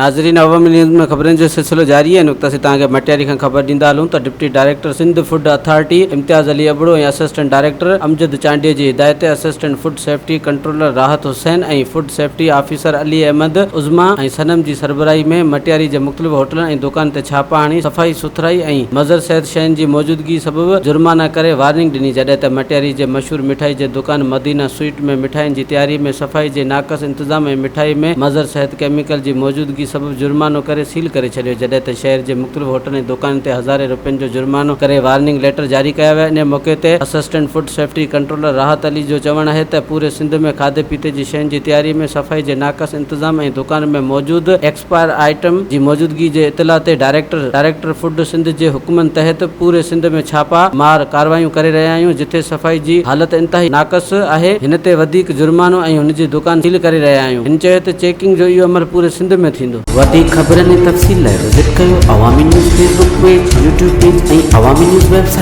ناظرين عوامي نيوز ۾ خبرن جو سلسلو جاري آهي نقطه سي توهان کي مٽياري کان خبر ڏيندا هلون ته deputy director Sindh food authority Imtiaz Ali Abro ۽ assistant director Amjad Chandio جي هدايت تي assistant food safety controller Rahat Hussain ۽ food safety officer Ali Ahmed Uzma ۽ Sanam جي سربراهي ۾ مٽياري جي مختلف هوٽلن ۽ دوڪانن تي ڇاپا هڻي صفائي سٿرائي ۽ مضر صحت شين جي موجودگي سبب جرمانا ڪري وارننگ ڏني جڏهن ته مٽياري جي مشهور مٺائي جي دوڪان مدينه سوئيٽ ۾ مٺاين جي تياري ۾ صفائي جي ناقص انتظام ۽ مٺائي ۾ مضر صحت ڪيميڪل جي موجودگي سبب جرمانو ڪري سيل ڪري ڇڏيو جڏهن ته شهر جي مختلف هوٽلن ۽ دوڪانن تي هزارين روپين جو جرمانو ڪري وارننگ ليٽر جاري ڪيا ويا انهي موقعي تي assistant food safety controller Rahat Ali جو چوڻ آهي ته پوري سنڌ ۾ کاڌي پيتي جي شين جي تياري ۾ صفائي جي ناقص انتظام ۽ دوڪانن ۾ موجود ايڪسپائر آئٽم جي موجودگي جي اطلاع تي ڊائريڪٽر ڊائريڪٽر فوڊ سنڌ جي حڪمن تحت پوري سنڌ ۾ ڇاپا مار ڪاروايون ڪري رهيا آهيون جٿي صفائي جي حالت انتهائي ناقص آهي هن تي وڌيڪ جرمانو ۽ هن جي دوڪان سيل ڪري رهيا آهيون هن چيو ته چيڪنگ جو اهو عمل پوري سنڌ ۾ ٿيندو. وڌيڪ خبرن ۽ تفصيل لاء وزٽ ڪيو Awami news Facebook page, YouTube page ۽ Awami news website.